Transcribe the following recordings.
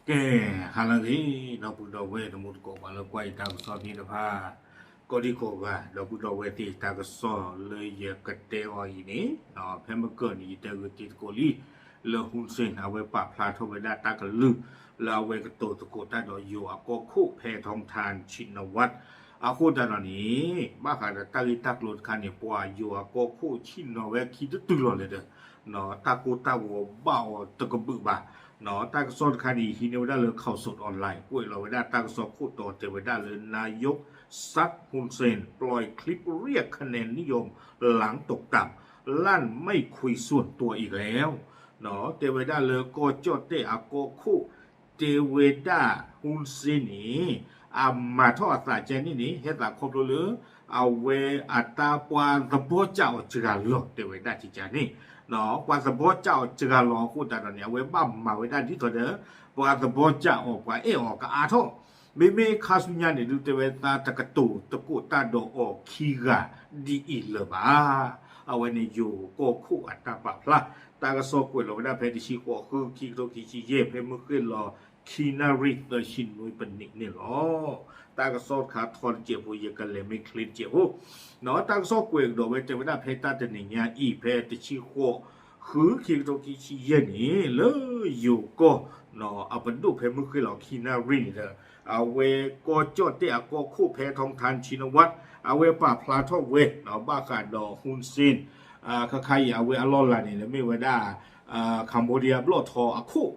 ကဲ, ဟါလၢအဂ့ၤ ဒီပုၢ်ဒီဝဲၢ်တံၤသကိး ပှၤလၢကွၢ်ယတၢ်ကစီၣ်သ့ၣ်တဖၣ် ကိးဒံကိးဂၤ, ဒီပုၢ်ဒီဝဲၢ်သ့ၣ် တၢ်ကစီၣ်လၢယကတဲအီၤအံၤန့ၣ် ဖဲမုၢ်ကၢၢ်န့ၣ် ယတဲဂ့ၤတံၤသကိးလံ, လၢ Hun Sen အဝဲပာ်ဖျါထီၣ်ဝဲဒၣ်တၢ်ကလုၢ် လၢအဝဲကတိၤသကိးတၢ်ဒီးယိၤအကီၢ်ခိၣ် ဖဲ Thong Than Shinawat အဃိသတးဒီးန့ၣ် ဘၣ်ဃးဒီးတၢ်ဂ့ၢ်တၢ်ကျိၤတခါန့ၣ် ပှၤယိၤအကီၢ်ခိၣ်ဆ့ၣ်နီၤဝဲခံတတုၤလီၤလၢၤဒီး တၢ်ကိၢ်တၢ်ဂီၤဘၣ်အီၤတကဘုးဘၣ်. တၢ်ကစီၣ်တခါန့ၣ် ဟံးန့ၢ်ဝဲဒၣ်လၢ Khaosod Online ကွဲးလီၤဝဲဒၣ်တၢ်ကစီၣ်ခိၣ်တီတဲဝဲဒၣ်လၢ นายก Hun Sen ปล่อยคลิปเรียกคะแนนนิยมหลังตกต่ำ ลั่นไม่คุยส่วนตัวอีกแล้ว တဲဝဲဒၣ်လၢကီၢ်ကၠီၣ်တဲၣ်အကီၢ်ခိၣ် တဲဝဲဒၣ် Hun Sen န့ၣ် အမၤထီၣ်အသးကဲန့ၣ်န့ၣ် ဟဲသးခီဖျိလၢ အဝဲအတၢ်ပှၤသဘီကၠးအီၤစှၤလီၤ တဲဝဲဒၣ်ကကန့ၣ်, ပှၤသဘီကၠးအီၤစှၤလီၤအဃိသတးဒီးန့ၣ် အဝဲဘၣ်မၤဝဲဒၣ်ဒ်သိးဒီး ပှၤသဘီကၠးအီၤ ပှၤအဲၣ်အီၤကအါထီၣ်, မ့မ့ၢ်ခါဆူညါန့ၣ်ဒုး တဲဝဲသးတကတိၤသကိးတၢ်ဒီးအီၤခံဂၤဒ်အံၤလၢၤဘၣ်. အဝဲန့ၣ်ယိၤကီၢ်ခိၣ်အတၢ်ပာ်ဖျါ တၢ်ကစီၣ်ကွဲးလီၤဝဲဒၣ်ဖဲတဆံဃိး ဃု ခံကထိခံဆံယဲၢ် ဖဲမုၢ်ဃ့ၢ်လီၤ ခံနၣ်ရံၣ်သၢဆံနွံပနံးန့ၣ်လီၤ. တၢ်ကစီၣ်တခါထီတစဲးဖိ ယကလဲၤမ့ၢ်ချ့တစဲးဖိ, တၢ်ကစီၣ်ကွဲးကဒီးဝဲတဲဝဲဒၣ်ဖဲတၢ်တနံၤညါအံၤ ဖဲတဆံဃိး ဃု ခံကထိခံဆံယဲၢ်န့ၣ် လၢယိၤကီၢ် အပဒိၣ်ဖဲမုၢ်ဃ့ၢ်လီၤခံနၣ်ရံၣ်န့ၣ်ဒီး အဝဲကီၢ်ကၠီၣ်တဲၣ်အကီၢ်ခိၣ်ဖဲ Thong Than Shinawat အဝဲပာ်ဖျါထီၣ်ဝဲ ဘၣ်ဃးဒီး Hun Sen ခါခါအံၤ အဝဲအလီၢ်လၤန့ၣ် မ့ၢ်ဝဲဒၣ် Cambodia ဘျီၣ်ထီအခိၣ်,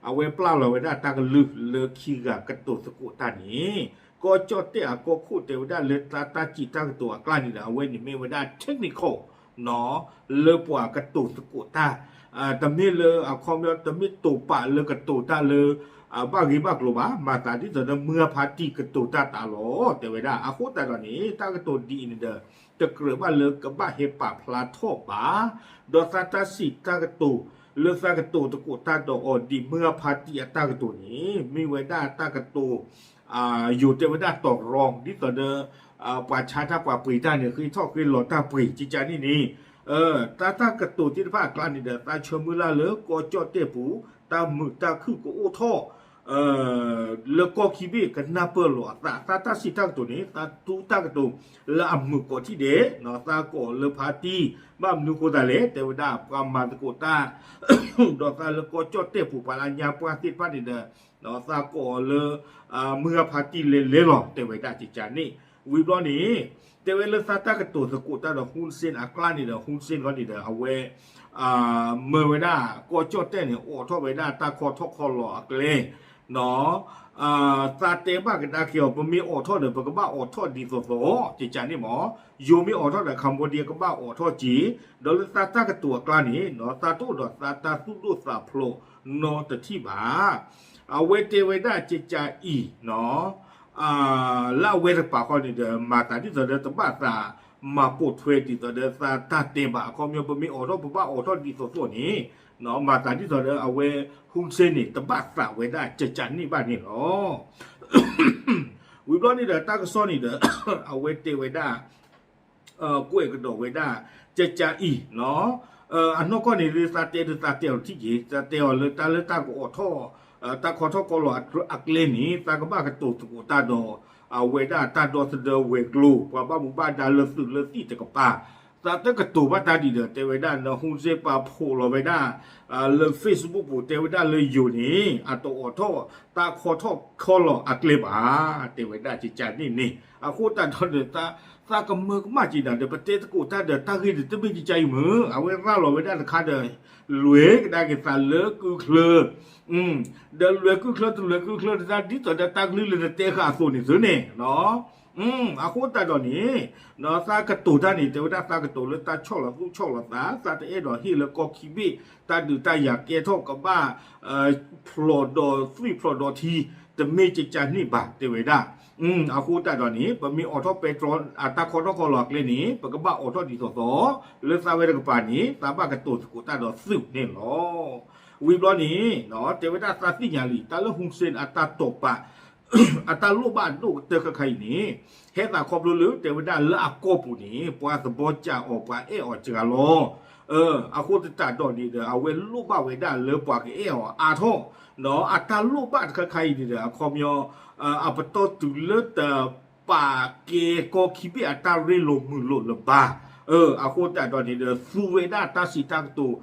အဝဲပျၢ်လီၤဝဲဒၣ်တၢ်ကလုၢ်လၢခံဂၤကတိၤသကိးတၢ်န့ၣ် ကီၢ်ကၠီၣ်တဲၣ်အကီၢ်ခိၣ်တဲဝဲဒၣ်လၢတၢ်တၢ်စံးတၢ်ကတိၤအကျါန့ၣ်ဒီး အဝဲန့ၣ်မ့ၢ်ဝဲဒၣ် technical လၢပှၤကတိၤသကိးတၢ်, တမ့ၢ်လၢအခီပညီ တမ့ၢ်တိာ်ပာ်လၢကတိၤတၢ်လၢ ဘၣ်ဂ့ၤဘၣ်ကျိၤဘၣ်, မၤသးဒ်သိးဒီးမုၢ်အဖါတံၢ်ကတိၤတၢ်တးလီၤ တဲဝဲဒၣ်. အဃိသတးဒီးန့ၣ် တၢ်ကတိၤဒ်အံၤန့ၣ်ဒီး တကြၢးဘၣ်လၢကဘၣ်ဟဲပာ်ဖျါထီၣ်ဘၣ်, ဒီးသးတၢ်စံးတၢ်ကတိၤ လၢသးကတိၤသကိးတၢ်ဒီးအီၤဒ်မုၢ်အဖါတံၢ်အတၢ်ကတိၤန့ၣ် မ့ၢ်ဝဲဒၣ်တၢ်ကတိၤ ယိၤတဲဝဲဒၣ်တီၤရီ ဒ်သိးဒီး ပှၤဆါတၢ်ပှၤပှ့ၤတၢ်န့ၣ် ဃ့ထီၣ်ဃ့လီၤတၢ်ပှ့ၤ ကကန့ၣ်န့ၣ်, တၢ်တၢ်ကတိၤသ့ၣ်တဖၣ်အကျါန့ၣ်ဒီး သးဆၢမုၢ်လၢ်လၢကီၢ်ကၠီၣ်တဲၣ်ပူၤ တၢ်မုာ်တၢ်ခုၣ်ကအိၣ်ထီၣ် လၢကီၢ်ခံဘ့ၣ်ကနၢ်ပၢၢ်လီၤအသး, သးတၢ်စံးတၢ်ကတိၤန့ၣ် သးတူၢ်တၢ်ကတိၤလၢအမုာ်ကိးထံၣ်ဒဲး, သးကိးလၢဖါတံၢ် ဘၣ်မနုၤဃိသတးလဲၣ် တဲဝဲဒၣ်ပှၤမၤသကိးတၢ် ဒီးသးလၢကီၢ်ကၠီၣ်တဲၣ်ပူၤ ပှၤလၢညါပှၢ်သ့ၣ်တဖၣ်န့ၣ်ဒီး သးကိးအီၤလၢ မုၢ်ဂၤဖါတံၢ်လဲၤလဲၤလီၤ တဲဝဲဒၣ်ကကန့ၣ်, ဝံၤဘျီန့ၣ် တဲဝဲလၢသးတၢ်ကတိၤသကိးတၢ်ဒီး Hun Sen အကျါန့ၣ်ဒီး Hun Sen ခီန့ၣ်ဒီး အဝဲ မၢဝဲဒၣ် ကီၢ်ကၠီၣ်တဲၣ်န့ၣ် အိးထီၣ်ဝဲဒၣ်တၢ်ခီထီၣ်ခီလီၤအကျဲ သးတဲဘၣ်ကဒါက့ၤအီၤ ပမ့ၢ်အိးထီၣ်ဒီး ပကဘၣ်အိးထီၣ်ဒ်သိးသိး ကကန့ၣ်မး, ယိၤမ့ၢ်အိးထီၣ်ဒီး Cambodia ကဘၣ်အိးထီၣ်က့ၤ, ဒီးလၢသးတၢ်ကတိၤအကျါန့ၣ် သးတအိၣ်ဒီးသးတၢ်သူၣ်ဒိၣ်သးဖျိးနီတထံၣ်ဘၣ်. အဝဲတဲဝဲဒၣ်ကကအံၤ လၢအဝဲတကပၤဃီန့ၣ်ဒီး မၤသးဒ်သိးဒီးတဘၣ်သးမၤပိာ်ထွဲဒ်သိးဒီးသးတၢ်တဲဘၣ် အခီပညီ ပမ့ၢ်အိးထီၣ် ပဘၣ်အိးထီၣ်ဒ်သိးသိးန့ၣ် မၤသးဒ်သိးဒီးအဝဲ Hun Sen န့ၣ် တဘၣ်သးဝဲဒၣ်ကကန့ၣ်ဘၣ်န့ၣ်လီၤ. ဝံၤဘျီန့ၣ်ဒီးတၢ်ကစီၣ်န့ၣ်ဒီး အဝဲတဲဝဲဒၣ် ကွဲးကဒီးဝဲဒၣ် ကကအံၤ အနီၢ်ကီၢ်န့ၣ် သးတဲဒီးသးတဲအီၤထံၣ်က့ၤ သးတဲအီၤလၢတၢ်လၢတၢ်ကအိးထီၣ် တၢ်ခီထီၣ်ခီလီၤအကျဲန့ၣ် သးကဘၣ်ကတိၤသကိးတၢ်ဒီး အဝဲဒၣ်တၢ်ဒီသဒၢဝဲၤကျိၤ ပှၤဘၣ်မူဘၣ်ဒါလၢသုးလၢသံၣ်တကပၤ သးတကတိၤဘၣ်တၢ်ဒ်ဒီး တဲဝဲဒၣ် န Hun Sen ပာ်ဖှိၣ်လီၤဝဲဒၣ် လၢ Facebook ပူၤ တဲဝဲဒၣ်လၢယိၤန့ၣ် အတအိးထီၣ် တၢ်ခီထီၣ်ခီလီၤအကျဲဘၣ် တဲဝဲဒၣ်ကကန့ၣ်န့ၣ် အဃိသတးဒီး သးကမၢကမၣ်က့ၤနၤဒီး ပတဲသကိးတၢ်ဒီးတၢ်ဂ့ၢ်န့ၣ် တမ့ၢ်ကကအံၤမုၢ် အဝဲရၤလီၤဝဲဒၣ်တခါဒီး လဲၤကဒါက့ၤသးလၢကုချၢ ဒီးလဲၤကုချၢတလဲၤကုချၢတသး ဒ်သိးဒီးတၢ်ကလုၢ်လၢနတဲဃာ်အသိးန့ၣ်သုန့ၣ် အဃိသတးဒီးန့ၣ် သးကတိၤတၢ်န့ၣ် တဲဝဲဒၣ်သးကတိၤလၢတၢ်ဆီၣ်လီၤသူၣ်ဆီၣ်လီၤသး သးတအဲၣ်ဒိးဟ့ၣ်လၢကီၢ်ခံဘ့ၣ် တၢ်ဒုးတၢ်ယၤကဲထီၣ်ကဘၣ် ဖျိးဒီးသွံၣ်ဖျိးဒီးထံ တမ့ၢ်ကကန့ၣ်ဘၣ် တဲဝဲဒၣ်. အဃိသတးဒီးန့ၣ် ပမ့ၢ်အိးထီၣ်ပဲတြီ အတၢ်ခီထီၣ်ခီလီၤအကျဲန့ၣ် ပကဘၣ်အိးထီၣ်ဒ်သိးသိး လၢသးဝဲတကပၤန့ၣ် သးဘၣ်ကတိၤသကိးတၢ်ဒီးသုးန့ၣ်လီၤ. ဝံၤဘျီန့ၣ် တဲဝဲဒၣ်သးသ့ၣ်ညါလံ တၢ်လၢ Hun Sen အတၢ်တိာ်ပာ် အတၢ်လိၣ်ဘၣ်အဒိၣ်ကတၢၢ်ခဲခါအံၤန့ၣ် ဟဲသးခီဖျိလၢ တဲဝဲဒၣ်လၢအကီၢ်ပူၤန့ၣ် ပှၤသဘီကၠးအီၤ ပှၤအဲၣ်အီၤစှၤလီၤ. အဃိသတးဒီးန့ၣ်ဒီး အဝဲလိၣ်ဘၣ်ဝဲဒၣ်လၢပှၤကအဲၣ်အီၤအါထီၣ်, ဒီးအတၢ်လိၣ်ဘၣ်တခါခါအံၤန့ၣ်ဒီး အခီပညီ အပတီၢ်တုၤလၢတပာ်ကဲကီၢ်ခံဘ့ၣ်အတၢ်ရ့လိာ်မုာ်လိာ်လၢၤဘၣ်. အဃိသတးဒီးန့ၣ်ဒီး သူဝဲဒၣ်တၢ်စံးတၢ်ကတိၤ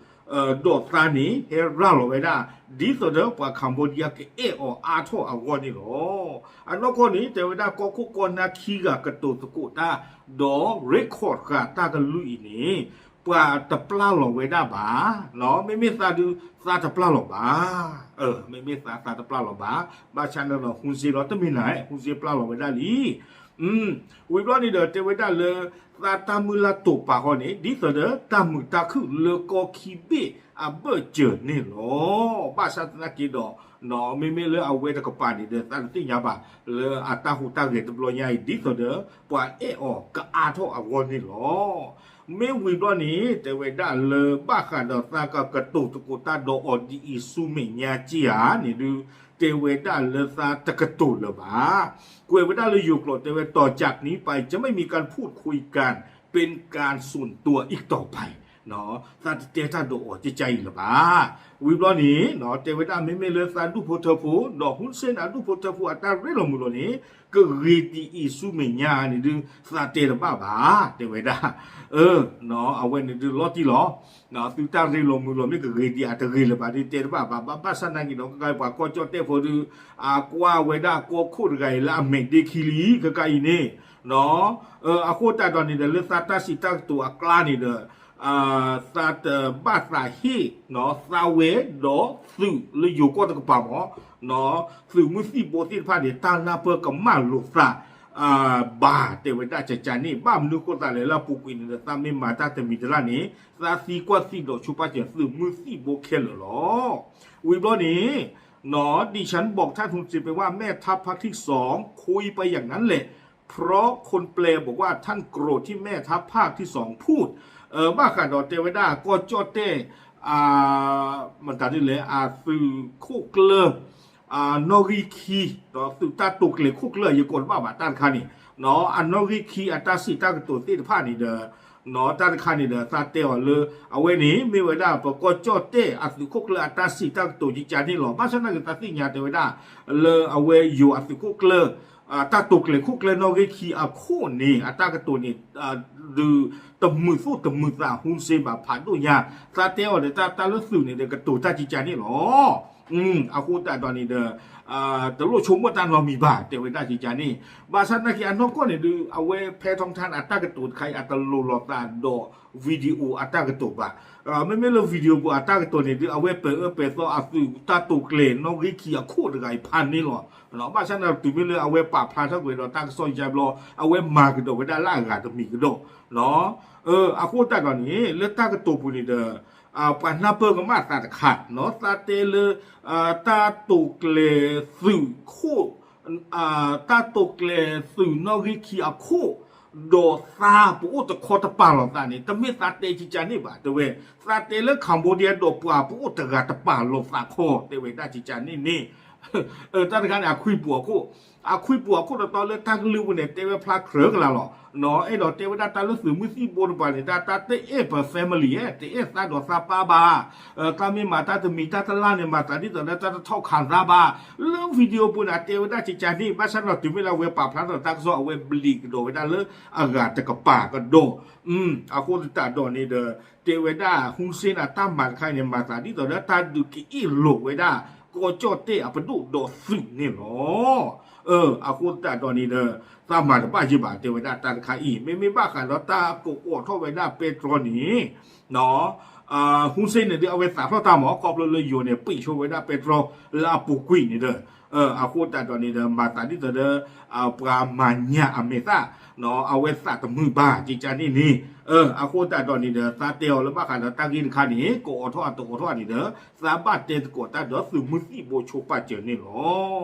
ဒီးသးန့ၣ် ဟဲရၤလီၤဝဲဒၣ် ဒ်သိးဒီးပှၤ Cambodia ကအဲၣ်အီၤအါထီၣ်အဂီၢ်န့ၣ်လီၤ. အနီၢ်ကီၢ်န့ၣ် တဲဝဲဒၣ်ကီၢ်ခိၣ်ကီၢ်နၢ်ခံဂၤကတိၤသကိးတၢ် ဒီး record ဃာ်တၢ်ကလုၢ်အံၤန့ၣ် ပှၤတပျၢ်လီၤဝဲဒၣ်ဘၣ်. မ့မ့ၢ်သးဒုး သးတပျၢ်လီၤဘၣ်. မ့မ့ၢ်သး သးတပျၢ်လီၤဘၣ်. ဘၣ်ဆၣ်န့ၣ်ဒီး Hun Sen လီၤ တမ့ၢ်နၤ Hun Sen ပျၢ်လီၤဝဲဒၣ်လံ. ဝံၤဘျီန့ၣ်ဒီး တဲဝဲဒၣ်လၢ သးတၢ်မုၢ်လၢ်တိာ်ပာ်ဃီန့ၣ် ဒ်သိးဒီးတၢ်မုာ်တၢ်ခုၣ်လၢကီၢ်ခံဘ့ၣ်အဘၢၣ်စၢၤန့ၣ်လီၤ. ဘၣ်ဆၣ်သနာ်က့ဒီး မ့မ့ၢ်လၢအဝဲတကပၤန့ၣ်ဒီး သးတသ့ၣ်ညါဘၣ် လၢအတၢ်ဟူးတၢ်ဂဲၤတဘျီညါအံၤ ဒ်သိးဒီး ပှၤအဲၣ်အီၤကအါထီၣ်အဂီၢ်န့ၣ်လီၤ. မ့ၢ်ဝံၤဘျီန့ၣ် တဲဝဲဒၣ်လၢဘၣ်ဃးဒီးသးကကတိၤသကိးတၢ်ဒီးအီၤဒ်အံၤဆူမဲာ်ညါက့ဧါန့ၣ်ဒုး တဲဝဲဒၣ်လၢသးတကတိၤလၢၤဘၣ်. ကွဲးဝဲဒၣ်လၢယိၤကျိာ်တဲဝဲ ต่อจากนี้ไปจะไม่มีการพูดคุยกันเป็นการส่วนตัวอีกต่อไป သးတတဲတၢ်ဒီးအီၤကကါအံၤလၢၤဘၣ်. ဝံၤဘျီန့ၣ် တဲဝဲဒၣ်မ့မ့ၢ်လၢသးဒူၣ်ဖိထၢဖိ ဒီး Hun Sen အဒူၣ်ဖိထၢဖိအတၢ်ရ့လိာ်မုာ်လိာ်န့ၣ် ကဂ့ၤဒ်အံၤဆူမဲာ်ညါန့ၣ်ဒုး သးတဲတဘၣ်ဘၣ် တဲဝဲဒၣ်. အဝဲန့ၣ်ဒုးလီၤတံၢ်လီၤ. သုတၢ်ရ့လိာ်မုာ်လိာ်မ့ၢ်ကဂ့ၤဒံးအတဂ့ၤလၢၤဘၣ်ဒုးတဲတဘၣ်ဘၣ်. ဘၣ်ဆၣ်သနာ်က့ဒီး ခဲခါအံၤပှၤကီၢ်ကၠီၣ်တဲၣ်ဖိဒုး အကွၢ်ဝဲဒၣ်ကီၢ်ခိၣ်တဂၤအံၤလၢအမဲာ်ဒ့ခံလံ ခဲခါအံၤန့ၣ် အဃိသတးဒီးန့ၣ်ဒီး လၢသးတၢ်စံးတၢ်ကတိၤအကျါန့ၣ်ဒီး သးတဘၣ်သးဟ့ၣ် သးဝဲဒီးသုးလၢယိၤကီၢ်တကပၤမ့ၢ် သုးမုၢ်သံၣ်ဘိသ့ၣ်တဖၣ်န့ၣ် တၢ်နၢ်ပၢၢ်ကမၣ်လိာ်သး ဘၣ် တဲဝဲဒၣ်ကကါန့ၣ် ဘၣ်မနုၤဃိသးလဲၣ်လၢအပူၤကွံာ်န့ၣ်ဒီး သးမ့ၢ်မၤတၢ်တမံၤတလၢ်န့ၣ် သးသံကွၢ်သံဒိးဆိပာ်စၢၤသုးမုၢ်သံၣ်ဘိခဲလၢာ်လီၤ. ဝံၤဘျီန့ၣ် ดิฉันบอกท่าน Hun Sen ไปว่าแม่ทัพภาคที่สองคุยไปอย่างนั้นแหละ เพราะคนแปลบอกว่าท่านโกรธที่แม่ทัพภาคที่สองพูด ဘၣ်ဃးဒီးတဲဝဲဒၣ်ကီၢ်ကၠီၣ်တဲၣ် မတၤဒ်လဲၣ် အသုးခိၣ်ကျၢၢ် နီၣ်ဂံၢ်ခံ ဒီးသုးတၢ်တိာ်ကျဲၤခိၣ်ကျၢၢ် ယကိးတဘၣ်ဘၣ်တၢ်တခါန့ၣ် အနီၣ်ဂံၢ်ခံအတၢ်စံးတၢ်ကတိၤသ့ၣ်တဖၣ်န့ၣ်ဒီး တၢ်တခါန့ၣ်ဒီး သးတဲအီၤလၢ အဝဲန့ၣ် မ့ၢ်ဝဲဒၣ်ပကီၢ်ကၠီၣ်တဲၣ်အသုးခိၣ်ကျၢၢ်အတၢ်စံးတၢ်ကတိၤကကါန့ၣ်လီၤ. ဘၣ်ဆၣ်သနာ်က့သးသ့ၣ်ညါတဲဝဲဒၣ် လၢအဝဲယိၤအသုးခိၣ်ကျၢၢ် တၢ်တိာ်ကျဲၤခိၣ်ကျၢၢ်နီၣ်ဂံၢ်ခံအခိၣ်န့ၣ် အတၢ်ကတိၤန့ၣ် ဒုးတမုာ်သူၣ်တမုာ်သး Hun Sen ဘၣ်ဖးဒိၣ်ညါ သးတဲအီၤဒီးတၢ်လၢသုးန့ၣ်ဒီးကတိၤတၢ်ကကါန့ၣ်လီၤ. အဃိသတးဒီးန့ၣ်ဒီး တလိၣ်ဆိကမိၣ်တၢ်နီတမံၤဘၣ် တဲဝဲဒၣ်ကကါန့ၣ် ဘၣ်ဆၣ်သနာ်က့အနီၢ်ကီၢ်န့ၣ်ဒုး အဝဲဖဲထီၣ်ထၣ်န့ၣ် အတၢ်ကတိၤတခါအံၤ အတလိၤလိာ်သးဒီး video အတၢ်ကတိၤဘၣ်. မ့မ့ၢ်လၢ video ပူၤအတၢ်ကတိၤန့ၣ်ဒုး အဝဲပဲာ်အၢပဲာ်သီအသုးတၢ်တိာ်ကျဲၤနီၣ်ဂံၢ်ခံအခိၣ်တဂၤအံၤဖးန့ၣ်လီၤ. ဘၣ်ဆၣ်န့ၣ်တုၤမ့ၢ်လၢအဝဲပာ်ဖျါထီၣ်ကွံာ်ဒီးတၢ်ကစီၣ်ယါဘျီ အဝဲမၤကဒီးဝဲဒၣ်လၢအဂၤတမံၤကဒီး အဃိသတးဒီးန့ၣ် လၢတၢ်ကတိၤပူၤန့ၣ်ဒီး ပှၤနၢ်ပၢၢ်ကမၣ်သးတခါ သးတဲလၢ တၢ်တိာ်ကျဲၤသုးခိၣ် တၢ်တိာ်ကျဲၤသုးနီၣ်ဂံၢ်ခံအခိၣ် ဒီးသးပအိၣ်တခီတပာ်လီၤသးန့ၣ် တမ့ၢ်သးတဲကကါန့ၣ်ဘၣ် တဲဝဲ သးတဲလၢ Cambodia ဒီးပှၤပအိၣ်တဂၤတပာ်လီၤသးခီ တဲဝဲဒၣ်ကကါန့ၣ်န့ၣ် တၢ်တခါန့ၣ် အခွံပူၤအခိၣ် အခွံပူၤအခိၣ်တတီလၢတၢ်ကလုၢ်ပူၤန့ၣ် တဲဝဲဖျါကြၢးကလါလီၤ. အဲၣ်ဒိးတဲဝဲဒၣ်တၢ်လၢသုးမုၢ်သံၣ်ဘိတပၤန့ၣ် တၢ်တအဲၣ်ပ family ဧါ တအဲၣ်သးဒီးသးပၢ်ဘၣ်. သးမ့ၢ်မၤတၢ်တမံၤတၢ်တလၢ်န့ၣ် မၤသးဒ်သိးလၢတၢ်တထီၣ်ခးသးဘၣ်. လၢ video ပူၤန့ၣ် အတဲဝဲဒၣ်ကကါန့ၣ် ဘၣ်ဆၣ်ဒီးတုၤမ့ၢ်လၢအဝဲပာ်ဖျါထီၣ်တၢ်ကစီၣ် အဝဲဘျံးကဒီးဝဲဒၣ်လၢအဂၤတကပၤကဒီး အဃိသတးဒီးန့ၣ်ဒီး တဲဝဲဒၣ် Hun Sen အတၢ်မၤတခါအံၤန့ၣ် မၤသးဒ်သိးလၢတၢ်ဒုးကအ့ၣ်လိာ်ဝဲဒၣ် ကီၢ်ကၠီၣ်တဲၣ်အပဒိၣ်ဒီးသုးန့ၣ်လီၤ. အဃိသတးဒီးန့ၣ်ဒီး သးမၤတဘၣ်ယဲဘၣ် တဲဝဲဒၣ်တၢ်တခါအံၤ မ့မ့ၢ်ဘၣ်ဃးဒီးတၢ်ကအိးထီၣ်ဝဲဒၣ်ပဲတြီန့ၣ် Hun Sen န့ၣ်ဒုး အဝဲသးထီၣ်တၢ်မး ခီဖျိလၢယိၤန့ၣ် ပိတ်ဆို့ ဝဲဒၣ်ပဲတြီ လၢအပူၤကွံာ်န့ၣ်ဒီး အဃိသတးဒီးန့ၣ်ဒီး မၤသးဒ်သိးဒီး ပှၤမၤညၣ်အမဲာ်သၣ် အဝဲသးတမုာ်ဘၣ် ကကါန့ၣ်န့ၣ် အဃိသတးဒီးန့ၣ်ဒီး သးတဲအီၤလၢဘၣ်ဃးဒီးတၢ်ဂ့ၢ်တခါန့ၣ် ကအိးထီၣ်အတအိးထီၣ်န့ၣ်ဒီး သးဘၣ်တဲသကိးတၢ်ဒီးသုးမုၢ်သံၣ်ဘိဆိပာ်စၢၤန့ၣ်လီၤ.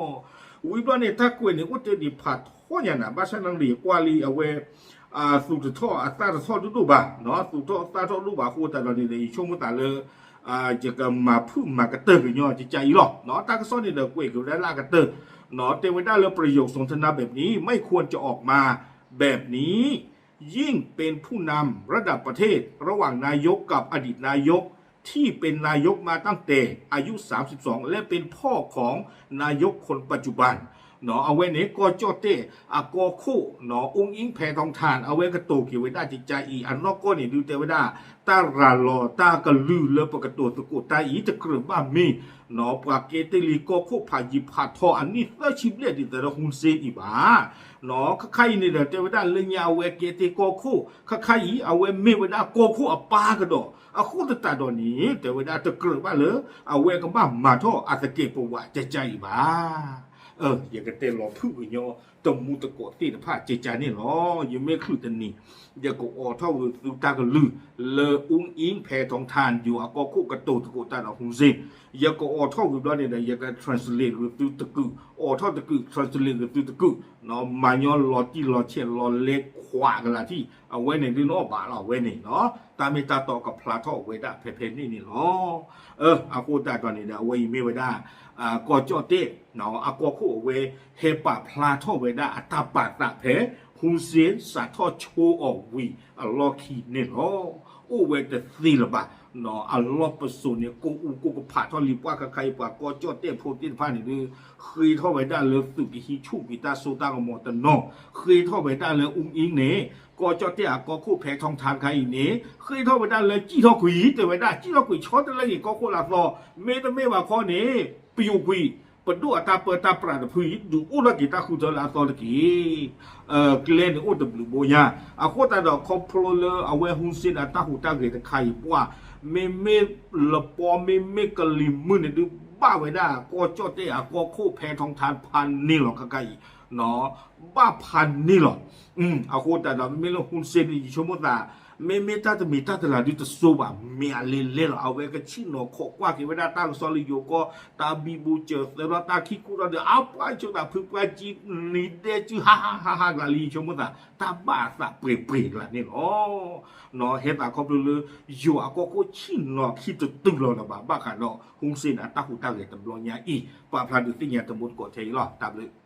ဝံၤဘျီန့ၣ် တၢ်ကွဲးန့ၣ် အိၣ်တ့ၢ်ဒံးဖးထီညါနၤ ဘၣ်ဆၣ်န့ၣ် ယကွၢ်လံအဝဲ သူၣ်တထီၣ်အသၣ်တထီၣ်ဒိၣ်ဒိၣ်ဘၣ်, သူၣ်တထီၣ်အသၣ်တထီၣ်ဒိၣ်ဘၣ်အဃိသတးဒီးန့ၣ်ဒီး ယဆိကမိၣ်သးလၢ ယကမၤဖုၣ်မၤကတၢၢ်ကညီကကါအံၤလီၤ. တၢ်ကစီၣ်န့ၣ်ဒီးကွဲးက့ၤဝဲဒၣ်လၢအကတၢၢ် တဲဝဲဒၣ်လၢ ประโยคสนทนาแบบนี้ไม่ควรจะออกมาแบบนี้ ยิ่งเป็นผู้นำระดับประเทศระหว่างนายกกับอดีตนายกที่เป็นนายกมาตั้งแต่อายุสามสิบสอง และเป็นพ่อของนายกคนปัจจุบัน အဝဲန့ၣ် ကီၢ်ကၠီၣ်တဲၣ်အကီၢ်ခိၣ် အူအ့ၣ်ဖဲထီထၣ် အဝဲကတိၤက့ၤဝဲဒၣ်ကကါအံၤ အနီၢ်ကီၢ်န့ၣ်ဒုးတဲဝဲဒၣ် တၢ်ရၤလီၤတၢ်ကလုၢ်လၢပကတိၤသကိးတၢ်အံၤ တကြၢးဘၣ်မ့ၢ် ပှၤကဲတ့ၢ်လံကီၢ်ခိၣ်ဖးယံၤဖးထီအနံၣ်သၢဆံဘျဲၣ်ဒ်သိးဒီး Hun Sen အံၤဘၣ်. ခါခါအံၤန့ၣ်ဒီး တဲဝဲဒၣ်လၢညါအဝဲကဲတ့ၢ်ကီၢ်ခိၣ် ခါခါအံၤ အဝဲမ့ၢ်ဝဲဒၣ်ကီၢ်ခိၣ်အပၢ်ကဒီး အဃိသတးဒီးန့ၣ် တဲဝဲဒၣ်တကြၢးဘၣ်လၢ အဝဲကဘၣ်မၤထီၣ်အသကဲးပဝးကကါအံၤဘၣ်. ယကတဲလီၤဖုၣ်ကညီတမူတကိးသ့ၣ်တဖၣ်ကကါန့ၣ်လီၤ. ယမ့ၢ်ချုးတနံၤ ယကအိးထီၣ်ဂုာ်သုတၢ်ကလုၢ်လၢ အူအ့ၣ်ဖဲထီထၣ် ယိၤအကီၢ်ခိၣ်ကတိၤသကိးတၢ်ဒီး Hun Sen ယကအိးထီၣ်ဂုာ်ဘျီန့ၣ်ဒီး ယက translate ဂုာ်သုတကုာ်, အိးထီၣ်တကုာ် translate ဂုာ်သုတကုာ်, မၤညီလီၤတံၢ်လီၤဆဲးလီၤလဲၤခွးကလးထံၣ် အဝဲန့ၣ်ဒုးနီၣ်ဘၣ်လီၤ အဝဲန့ၣ် တၢ်မ့ၢ်တၢ်တီကဖျါထီၣ်ဝဲဒၣ်ဖဲဖဲန့ၣ်န့ၣ်လီၤ. အဃိသတးဒီးန့ၣ်ဒီး အဝဲအံၤမ့ၢ်ဝဲဒၣ် ကီၢ်ကၠီၣ်တဲၣ် အကီၢ်ခိၣ်အဝဲ ဟဲပာ်ဖျါထီၣ်ဝဲဒၣ်အတၢ်ပာ်သးဖဲ Hun Sen စးထီၣ်ဆိအီၤဝံၤအလီၢ်ခံန့ၣ်လီၤ. အိၣ်ဝဲတသ့လၢၤဘၣ် အလီၢ်ပစိာ်န့ၣ် ကိးအူကိးကဖးထီၣ်လံ ပှၢ်ခါခါအံၤ ပှၤကီၢ်ကၠီၣ်တဲၣ်ဖိသ့ၣ်တဖၣ်န့ၣ်ဒုး ဃ့ထီၣ်ဝဲဒၣ်လၢသုးကဟံးဆူၣ်ကွံာ်တၢ်စိတၢ်ကမီၤတနီၤ, ဃ့ထီၣ်ဝဲဒၣ်လၢ အူအ့ၣ်န့ၣ် ကီၢ်ကၠီၣ်တဲၣ်အကီၢ်ခိၣ်ဖဲထီထၣ်တခါအံၤန့ၣ် ဃ့ထီၣ်ဝဲဒၣ်လၢစံၣ်ထီၣ်ကွံာ် တဲဝဲဒၣ် စံၣ်ထီၣ်ကွံာ်ဆီတလဲက့ၤကီၢ်ခိၣ်လၢအသီ, မ့တမ့ၢ်ဘၣ်ခီန့ၣ် ပယိာ်ကွံာ် ပဒိၣ်အတၢ်ပၢတၢ်ပြးတဖုအံၤ ဒုးအိၣ်ထီၣ်က့ၤတၢ်ဃုထၢလၢအသီတက့ၢ်. ကျဲန့ၣ်အိၣ်တဘျုးဘိညါ, အဃိသတးဒီးခီဖျိလၢအဝဲ Hun Sen အတၢ်ဟူးတၢ်ဂဲၤတခါအံၤပှၢ် မ့မ့ၢ်လပီ မ့မ့ၢ်ကလံၤမုၢ်န့ၣ်ဒုး ဘၣ်ဝဲဒၣ်ကီၢ်ကၠီၣ်တဲၣ်အကီၢ်ခိၣ်ဖဲထီထၣ်ဖးန့ၢ်လီၤ ခါခါအံၤ ဘၣ်ဖးန့ၢ်လီၤ. အဃိသတးဒီး မ့မ့ၢ်လၢ Hun Sen န့ၣ် ယဆိကမိၣ်သး မ့မ့ၢ်တၢ်တမံၤတၢ်တလၤဒုးတစိဘၣ် မ့ၢ်အလဲၤလဲၤလီၤ အဝဲကဆ့ၣ်နီၤခိးကွၢ်က့ၤဝဲဒၣ်တၢ်ကစီၣ်လၢယိၤကီၢ် တၢ်ဘံဘူစၢၤသၢထီၣ်တၢ်ခံခူၣ်ထီၣ်ဒီး အပှၢ်ဆိသးဖုပှၢ်ကံ နံၤဒဲးစုဟါဟါဟါဟါကလးလံ ယဆိကမိၣ်သး တၢ်ဘၣ်အသးပှဲၤပှဲၤကလးန့ၣ်လီၤ. ဟဲသးခီဖျိလၢ ယိၤအကီၢ်ခိၣ်ဆ့ၣ်နီၤခံတတုၤလီၤလၢၤဘၣ် ဘၣ်ဃးဒီး Hun Sen အတၢ်ဟူးတၢ်ဂဲၤတဘျီညါအံၤ ပာ်ဖျါဒုးသ့ၣ်ညါတမူတကိးထဲအံၤလီၤ. တၢ်ဘျုး